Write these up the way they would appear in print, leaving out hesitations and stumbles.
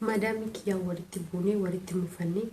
Madaamii kiyyaan walitti buunee walitti mufannee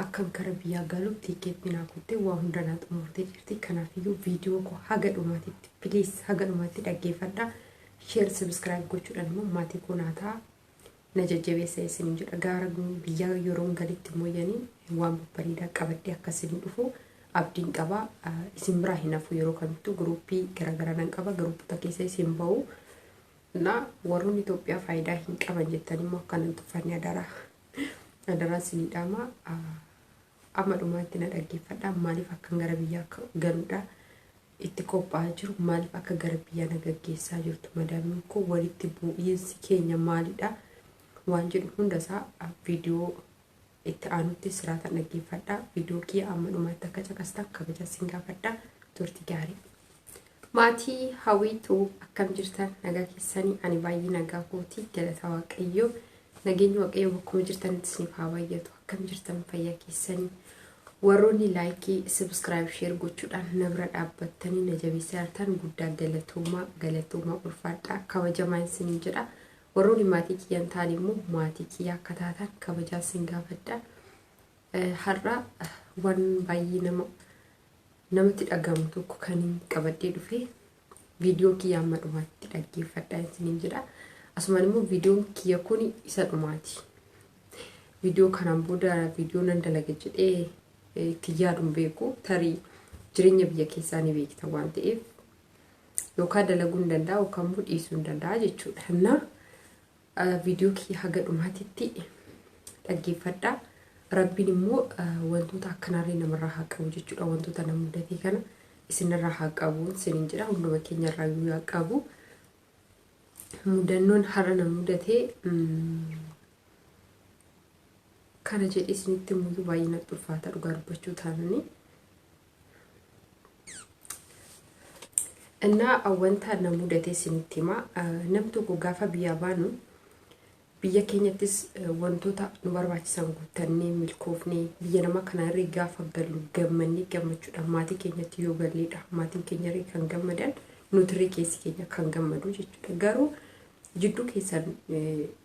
akkan kara biyyaa galu tiikeettii naa kuttee waa hunda naa xumurtee jirti. Kanaafiyyuu viidiyoo koo haga dhumaatitti please haga dhumaatti dhaggeeffadhaa. Share subscribe gochuudhaan immoo maatii koo naa ta'a. Na jajjabeessa isiniin jedha. Gaara biyyaa yeroon galitti immoo yani waan babbareedaa qabadhee akka isin dhufu abdiin qaba. Isin biraa hin hafu yeroo kamittuu giruuppii garaagaraa nan qaba. Giruuppota keessa isin ba'u. Na warroonni Itoophiyaa faayidaa hin qaban jettan immoo akka nan tuffanne adaraa. Adaraa isinii dhaama. Amma dhumaatti na dhaggeeffadha. Maaliif akkan gara biyyaa galuudha itti qophaa'aa jiru? Maaliif akka gara biyyaa na gaggeessaa jirtu? Madaamiin koo walitti bu'iinsi keenya maalidha? Waan jedhu hundasaa viidiyoo itti aanutti siraataan dhaggeeffadha. Viidiyoo kiyya amma dhumaatti akka caqastan kabaja isin gaafadha. Turtii gaarii. Maatii Hawwiituu akkam jirtan nagaa keessanii ani baay'ee nagaa kooti galata Waaqayyoo nageenyi Waaqayyoo bakkuma jirtanitti isiniif haa baay'atu akkam jirtan fayyaa keessanii warroonni laayikii subscribe share gochuudhaan na bira dhaabbattanii na jabeessaa jirtan guddaa galatoomaa galatoomaa ulfaadhaa kabajamaa isiniin jedha warroonni maatii kiyya hin taane immoo maatii kiyya akka taatan kabajaa isin gaafadha har'a waan baay'ee nama namatti dhagahamu tokko kan hin qabadhee dhufe viidiyoo kiyya amma dhumaatti dhaggeeffadhaa isiniin jedha. Asumaan immoo viidiyoon kiyya kun isa dhumaati. Viidiyoo kanaan booda viidiyoo nan dalaga jedhee itti yaaduun beeku tarii jireenya biyya keessaa ni beekta waan ta'eef yookaan dalaguu hin danda'a yookaan immoo dhiisuu hin danda'a jechuudha. Innaa Viidiyoo kiyya haga dhumaatitti dhaggeeffadhaa. Rabbiin immoo wantoota akkanaallee namarraa haa qabu jechuudha. Wantoota na mudatee kana isinirraa haa qabu isiniin jedha. Hunduma keenyarraa iyyuu haa qabu. Mudannoon har'a na mudatee kana jedhee isinitti himuutu baay'ee natti ulfaata dhugaa dubbachuu taananii. Innaa wanta na mudate isinitti hima. Nam tokko gaafa biyyaa baanu biyya keenyattis wantoota nu barbaachisan guuttannee milkoofnee biyya namaa kana irra gaafa gallu gammannee gammachuudhaan maatii keenyatti yoo galleedha. Maatiin keenya irra kan gammadan nuti irra keessi keenya kan gammadu jechuudha. Garuu jidduu keessan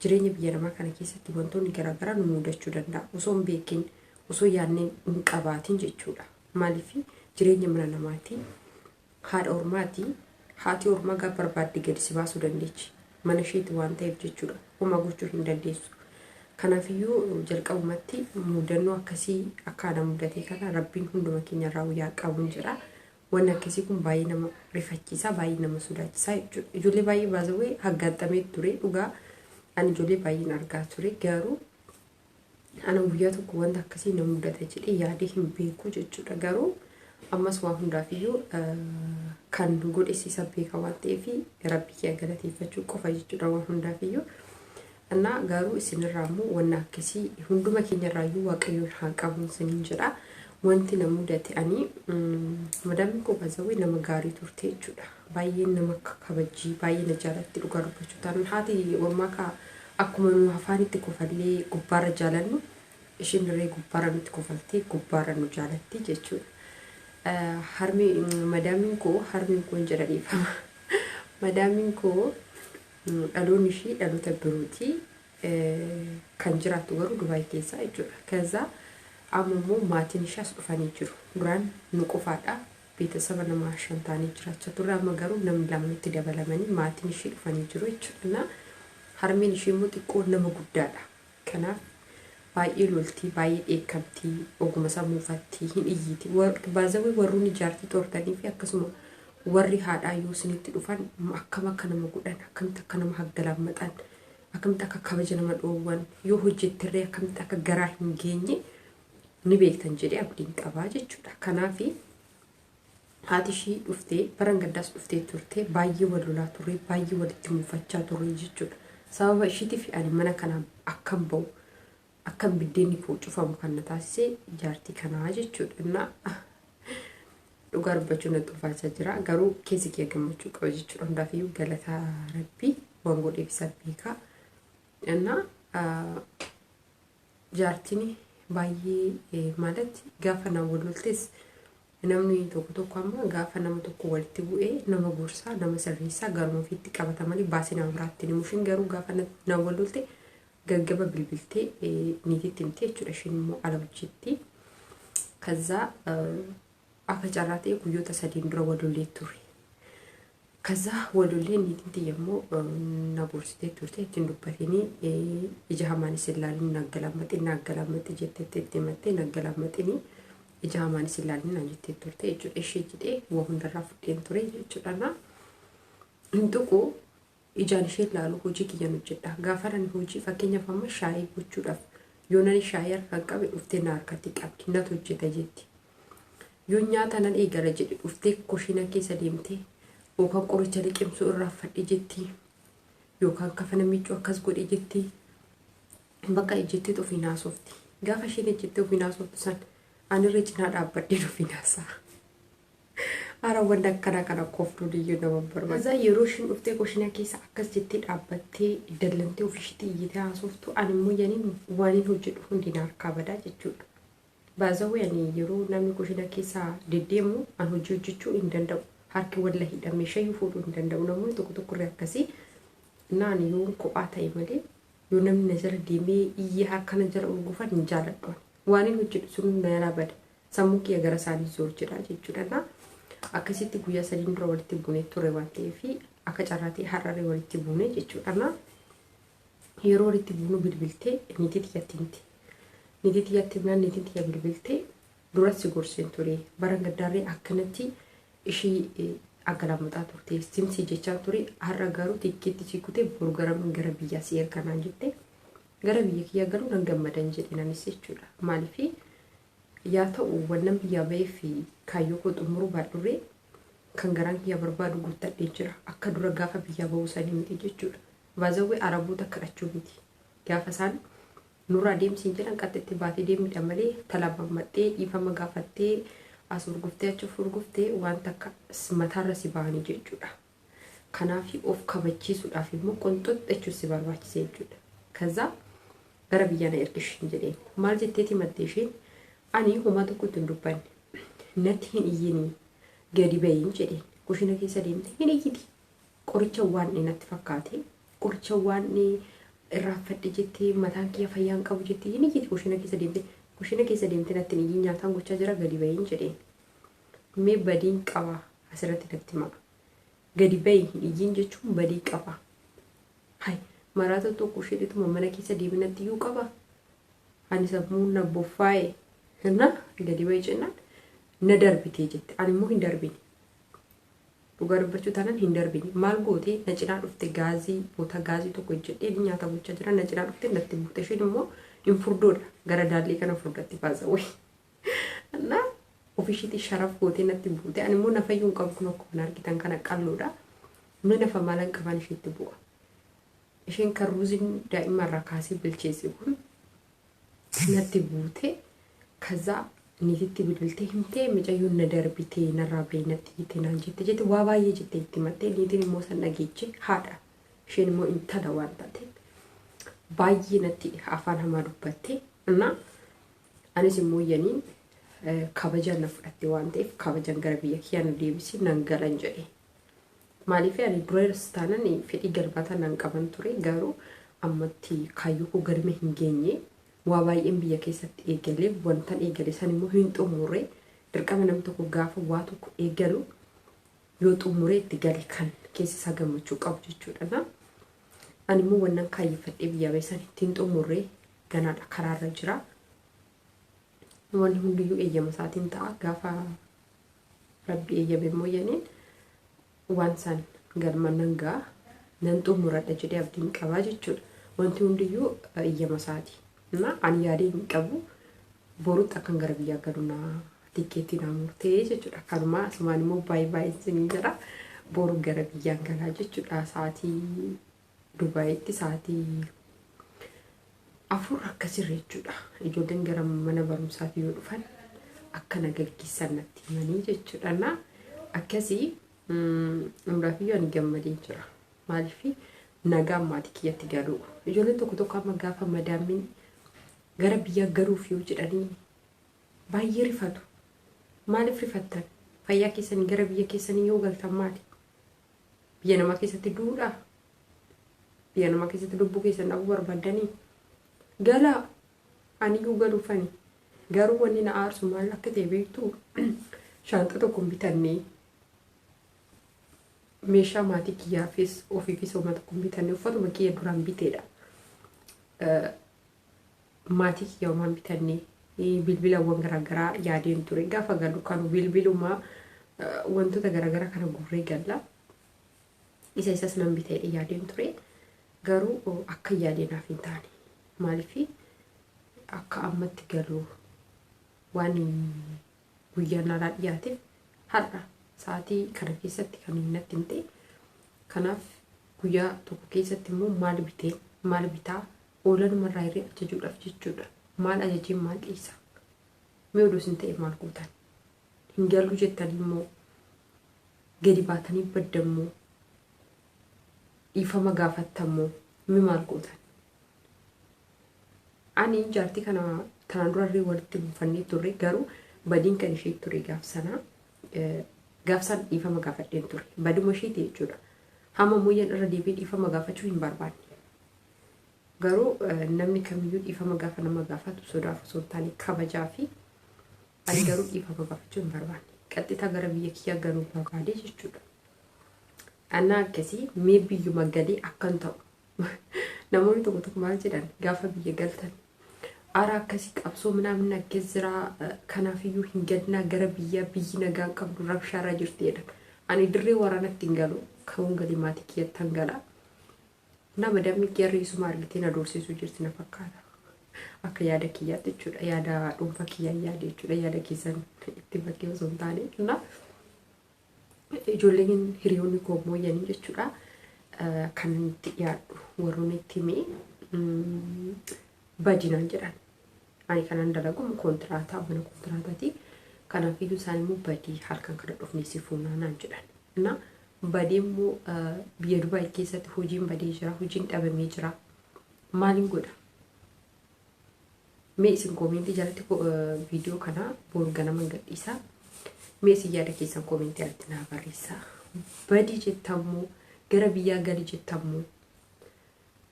jireenya biyya namaa kana keessatti wantoonni garaagaraa nu mudachuu danda'a. Osoo hin beekin osoo yaadnee hin qabaatin jechuudha. Maaliif jireenya mana namaati. Haadha ormaati. Haati ormaa gaafa barbaadde gadi si baasuu dandeechi. Mana isheeti waan ta'eef jechuudha. Homaa gochuu hin dandeessu. Kanaafiyyuu jalqabumatti mudannoo akkasii akka ana mudatee kana rabbiin hunduma keenya irraa yaa qabuun jedha. Wanni akkasii kun baay'ee nama rifachiisa, baay'ee nama sodaachisa jechuudha. Ijoollee baay'ee baasawee haggaxxamee ture dhugaa. Ani ijoollee baay'een argaa ture garuu Ana guyyaa tokko wanta akkasii na mudata jedhee yaadee hin beeku jechuudha. Garuu ammas waa hundaafiyyuu kan godhes isa beeka waan ta'eef rabbi kee galateeffachuu qofa jechuudha waan hundaafiyyuu. Innaa garuu isinirraa immoo wanna akkasii hunduma keenyarraayyuu waaqayyoon haa qabu isiniin jedha. Wanti na mudate ani madaamni koo bazawee nama gaarii turte jechuudha. Baay'ee nama kabajjii baay'ee na jaalatti dhugaa dubbachuu taanaan haati ormaa kaa Akkuma nu afaanitti kofallee gubbaarra jaalannu ishiin irree gubbaarra nutti kofaltee gubbaarra nu jaalatti jechuudha. Harmi madaamiin koo harmiin koo hin jedha dhiifama. Madaamiin koo dhaloonni ishii dhaloota birooti. Kan jiraattu garuu Dubaay keessaa jechuudha. Kaza amma immoo maatiin ishee as dhufanii jiru. Duraan nu qofaadha. Beetasaba nama 5 taanee jiraachaa turre amma garuu namni 2 nutti dabalamanii maatiin ishii dhufanii jiru jechuudha. Na harmeen ishii immoo xiqqoo nama guddaadha. Kanaaf baay'ee lolti, baay'ee dheekkamti, oguma isaa muufatti, hin iyyiti. Baazawee warroonni jaartii xortanii fi akkasuma warri haadhaa yoo isinitti dhufan akkam akka nama godhan, akkamitti akka nama haggalaammaxan, akkamitti akka kabaja nama dhoowwan, yoo hojjetterree akkamitti akka garaa hin geenye ni beektan jedhee abdiin qabaa jechuudha. Kanaaf haati ishii dhuftee baran gaddaas dhuftee turte baay'ee wal lolaa turre baay'ee walitti mufachaa turre jechuudha. Sababa ishiitiif ani mana kana akkan ba'u akkan biddeenni koo cufamu kan na taasise jaartii kanaa jechuudha. Innaa dhugaa dubbachuu natti ulfaachaa jira garuu keessi kee gammachuu qaba jechuudha. Hundaafiyyuu galata rabbii waan godheef isa beekaa. Innaa Jaartiin baay'ee ማለት gaafa na wal loltes namni tokko tokko amma gaafa nama tokko walitti bu'ee nama gorsaa nama sirreessaa garuma ofiitti qabata malee baasee nama biraatti hin himu. Ishiin garuu gaafa na wal lolte Gaggaba bilbiltee niititti himte jechuudha. Isheen immoo ala hojjetti. Kazaa akka carraa ta'e guyyoota sadiin dura walollee ture. Kazaa walollee niitiin tiyya immoo na gorsitee turte ittiin dubbatinii ija hamaanis ilaalin naggalammaxin naggalammaxi jettee itti himattee naggalammaxinii ija hamaanis ilaalin naan jettee turte jechuudha. Ishee jedhee waa hundarraa fudheen ture jechuudha. Na hin tuqu ijaan ishee ilaalu hojii kiyyan hojjedha. Gaafa ani hojii fakkeenyaaf amma shaayii gochuudhaaf yoo nani shaayii harkaan qabe dhuftee na harkatti qabdi natu hojjeta jetti. Yoo nyaata nan eegala jedhe dhuftee koshina keessa deemtee yookaan qoricha liqimsuu irraa fadhe jetti yookaan kafana miiccuu akkas godhe jetti bakka ejjetteet ofiin haasofti. Gaafa isheen ejjettee ofiin haasoftu san anirra cinaa dhaabbadheen ofiin haasa'a. Hara wanta akkana kana kofluun iyyuu nama barbaada. Yeroo isheen dhuftee koshina keessa akkas jettee dhaabbattee dallantee ofiishiitti iyyitee haasoftu ani immoo yaniin waan hin hojjedhu hundi na harkaa badaa jechuudha. Baazawwee ani yeroo namni koshina keessa deddeemu an hojii hojjechuu hin danda'u. Harki walla hidhamee shayii fuudhuu hin danda'u. Namoonni tokko tokko irree akkasii naan yoo kophaa ta'e malee yoo namni na jala deemee iyyee harka na jala urgufan hin jaaladhu. Waan hin hojjedhu sun na jalaa bada. Sammuu kiyya gara isaanii zoor jedha jechuudha. Akkasitti guyyaa sadiin dura walitti buunee ture waan ta'eef akka carraa ta'e har'arree walitti buune jechuudha. Yeroo walitti buunu bilbiltee niitii tiyyatti himti. Niitii tiyyatti himnaan niitiin tiyya bilbiltee duras si gorseen ture. Bara gaddaarree akkanatti ishii agalaamaxaa turte. Simsii jechaa ture. Har'a garuu tikkeetti si kutee boru gara biyyaa si erganaan jette. Gara biyya kiyyaa garuu nan gammadan jedhe nanis jechuudha. Maaliif yaa ta'u wannan biyyaa bahee fi kaayyoo koo xumuruu baadhurree kan garaan kiyya barbaadu guuttadhee jira. Akka dura gaafa biyyaa bahuu sanii miti jechuudha. Baazawwee araboota kadhachuu miti. Gaafa isaan nurraa deemsiin jedhan qaxxitti baatee deemidha malee talabammattee dhiifama gaafattee as urguftee achi urguftee wanta akka mataarra si bahanii jechuudha. Kanaaf of kabachiisuudhaaf immoo qonxoxxachuun si barbaachisa jechuudha. Kazaa gara biyyaa na ergish jedheen. Maal jetteeti mattee isheen ani homaa tokko itti hin dubbanne natti hin iyyinii gadi bahiin jedheen. Kushina keessa deemte hin iyyiti. Qoricha waan natti fakkaate qoricha waan irraanfadhe jettee mataan kiyya fayyaan qabu jettee hin iyyiti kushina keessa deemte. Kushina keessa deemte natti hin iyyin nyaataan gochaa jira gadi bahiin jedheen. Mee badiin qaba asirratti natti himaa. Gadi bahi hin iyyin jechuun badii qaba. Hai maraata tokko isheedhituma mana keessa deeminatti iyyuu qaba. Ani sammuun na boffaa'e na gadi bahi jennaan na darbitee jette. Ani immoo hin darbine. Dhugaa dubbachuu taanaan hin darbine. Maal gootee na cinaa dhufte gaazii boota gaazii tokko hojjedhee nyaata gochaa jira na cinaa dhufte natti buute isheen immoo hin furdoodha. Gara daallee kana furdatti baasa wayi. Na ofishiitti sharaf gootee natti buute. Ani immoo nafayyuu hin qabu kun akkuma argitan kana qalloodha. Mee nafa maalan qaban isheetti bu'a. Isheen kan ruuziin daa'ima irraa kaasee bilcheesse kun natti buute kazaa niititti bilbiltee himtee mucayyoon na darbitee narraa bahee natti hiite naan jette jette waa baay'ee jettee itti himattee niitiin immoo san dhageeche haadha isheen immoo intala waan taateef baay'ee natti afaan hamaa dubbatte እና anis immoo yaniin kabajaan na fudhatte waan ta'eef kabajaan gara biyya kiyyaa na deebisi nan galan jedhe. Maaliif ani duras taanan fedhii galmaataa nan qaban ture garuu ammatti kaayyoo koo galma hin geenye waa baay'een biyya keessatti eegalee wantan eegale san immoo hin xumurre dirqama namni tokko gaafa waa tokko eegalu yoo xumuree itti gale kan keessa isaa gammachuu qabu jechuudha. Ani immoo wannan kaayyeffadhee biyya bahe san ittiin xumurre ganaadha karaarra jira. Wanni hundiyyuu eeyyama isaatiin ta'a gaafa rabbi eeyyame immoo yaniin waan san galma nan ga'a nan xumuradha jedhee abdiin qabaa jechuudha. Wanti hundiyyuu eeyyama isaati. Na ani yaadee hin qabu borutti akkan gara biyyaa galu na tikkeettii naa murtee jechuudha. Kanumaa asumaan immoo baay'ee baay'ee isin jedha boru gara biyyaan galaa jechuudha. Sa'aatii Dubaayitti sa'aatii 4 akkasirra jechuudha. Ijoolleen gara mana barumsaatti yoo dhufan akkana gaggeessan natti himanii jechuudha. Na akkasii hundaaf iyyuu ani gammadee jira. Maaliif nagaan maatii kiyyatti galuu. Ijoolleen tokko tokko amma gaafa madaamiin gara biyyaa galuuf yoo jedhanii baay'ee rifatu. Maaliif rifattan? Fayyaa keessanii gara biyya keessanii yoo galtan maali? Biyya namaa keessatti duudhaa? Biyya namaa keessatti lubbuu keessan dhabuu barbaaddanii? Galaa aniyyuu galuufani. Garuu wanni na aarsu maal akka ta'e beektuu? Shaanxaa tokko hin bitannee meeshaa maatii kiyyaafis ofiifis homaa tokko hin bitannee uffatuma kiyya duraan biteedha. Maatii kiyya homaa hin bitannee bilbilawwan garaagaraa yaadeen ture. Gaafa galu kanu bilbilumaa wantoota garaagaraa kana gurree galla. Isa isas nan bitee yaadeen ture. Garuu akka yaadee naaf hin taane. Maaliif akka ammatti galu waan guyyaan alaa dhiyaateef har'a sa'aatii kana keessatti kan natti hin ta'e. Kanaaf guyyaa tokko keessatti immoo maal biteen maal bitaa oolanumarraa hirree ajajuudhaaf jechuudha. Maal ajajeen maal dhiisa? Mee oduu isin ta'e maal gootan? Hin galuu jettan immoo gadi baatanii baddammoo dhiifama gaafattammoo mee maal gootan? Ani jaartii kana tanaan durarree walitti buufannee turre garuu badiin kan ishee ture gaaf sanaa gaaf san dhiifama gaafadheen ture. Baduma isheeti jechuudha. Hamma muyyaan irra deebi'ee dhiifama gaafachuu hin barbaanne. Garuu namni kamiyyuu dhiifama gaafa nama gaafatu sodaaf osoo hin taane kabajaa fi ani garuu dhiifama gaafachuu hin barbaanne. Qaxxitaa gara biyya kiyyaa galuu barbaade jechuudha. Annaa akkasii mee biyyuma galee akkan ta'u. Namoonni tokko tokko maal jedhan gaafa biyya galtan ara akkasii qabsoo minaamin akkas jira kanaafiyyuu hin gadnaa gara biyyaa biyyi nagaan qabdu rabshaarra jirti jedhan. Ani dirree waraanatti hin galu ka'uun galii maatii kiyyatti hin gala. Nama dammi kiyya isuma argitee na doorsisuu jirti na fakkaata. Akka yaada kiyyaatti jechuudha. Yaada dhuunfaa kiyyaa yaada jechuudha. Yaada keessan itti bakkee osoo hin taane. Na ijoolleen hiriyoonni koo mooyyanii jechuudha. Kan itti dhiyaadhu warroonni itti himee badinaan jedhan. Ani kanan dalagu koontiraataa mana kontiraataati. Kanaafiyyuu isaan immoo badii halkan kana dhufnee si fuunaa naan jedhan. Na badii immoo biyya Dubaay keessatti hojiin badee jira, hojiin dhabamee jira. Maaliin godha? Mee isin koomentii jalatti viidiyoo kana boru ganama gadhiisa. Mee isin yaada keessan koomentii jalatti naa barreessaa. Badii jettammoo gara biyyaa gali jettammoo.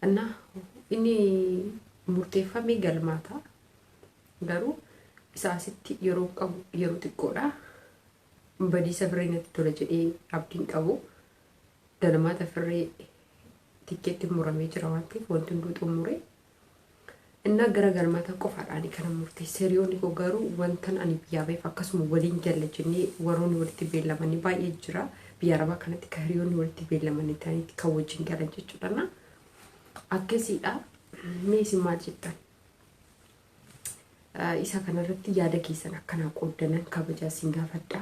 Anna inni murteeffamee galmaata. Garuu isa asitti yeroo qabu yeroo xiqqoodha. Badiisa firree natti tola jedhee abdiin qabu. Galmaata firree tikkeetti muramee jira waan ta'eef wanti hunduu xumure. Innaa gara galmaata qofaadhaan kana murteesse. Hiriyoonni koo garuu wantan ani biyyaa ba'eef akkasuma waliin galla jennee warroonni walitti beellamanii baay'ee jira. Biyya Arabaa kanatti kan hiriyoonni walitti beellamanii ta'anii kan wajjin galan jechuudha. Akkasiidha. Mee isin maal jettan? Isa kanarratti yaada keessan akkanaa qooddanan kabajaa isin gaafadha.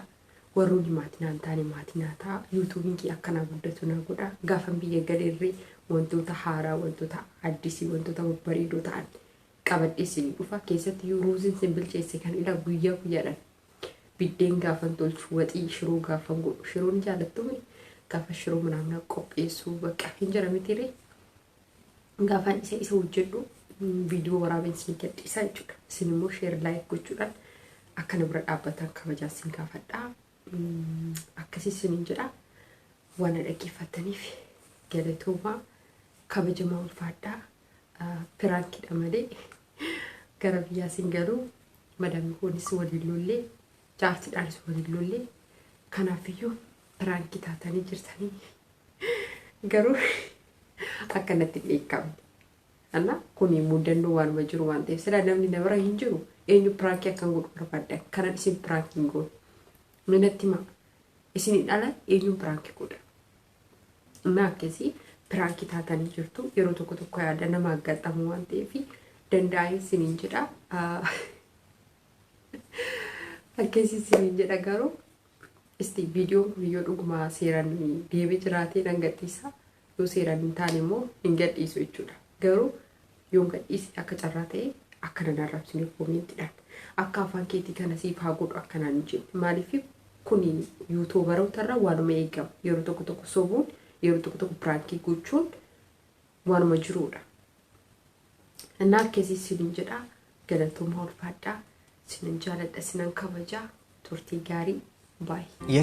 Warroonni maatii naan taane maatii naa ta'a. Yuutuubiin kee akkanaa guddatu naa godha. Gaafan biyya galeerree wantoota haaraa, wantoota addisii, wantoota babbareedoo ta'an qabadhee isin dhufa. Keessatti ruuziin isin bilcheesse kan ilaa guyyaa guyyaadhaan biddeen gaafan tolchu, waxii shiroo gaafan godhu. Shiroon jaalattume gaafa shiroo manaamna qopheessuu bakka hin jira mitiiree. Gaafan isa isa hojjedhu viidiyoo waraabeen isin gadhiisa jechuudha. Isin immoo share like gochuudhaan akkana bira dhaabbatan kabajaa isin gaafadha. Akkasii isiniin jedha. Waan dhaggeeffattaniif galatoomaa kabajamaa ulfaadhaa. Piraankiidha malee gara biyyaa isin galuu madamni kunis waliin lollee jaartiidhaanis waliin lollee kanaafiyyuu piraankii taatanii jirtanii garuu akkanatti hin dheekkamne. Anna kuni mudannoo waanuma jiru waan ta'eef silaa namni na bira hin jiru eenyu piraankii akkan godhu barbaaddan kanan isin piraankii hin goone. Minatti hima isin dhala eenyuun piraankii godha. Innaa akkasii piraankii taatanii jirtu yeroo tokko tokko yaada nama aggaxamu waan ta'eef danda'aa isiniin jedha. Akkasii isiniin jedha garuu isti viidiyoon kun yoo dhuguma seeraan deemee jiraatee nan gadhiisa. Yoo seeraan hin taane immoo hin gadhiisu jechuudha. Garuu yoon gadhiise akka carraa ta'e akka nan arrabsine koomentiidhaan akka afaan keetii kana siif haa godhu akkanaan hin jenne. Maaliif kuni yuutuubaroota irraa waanuma eegamu yeroo tokko tokko sobuun yeroo tokko tokko piraankii gochuun waanuma jiruudha. Innaa akkasii isiniin jedha galatoomaa ulfaadhaa isinin jaaladha isinan kabajaa turtii gaarii baay'ee.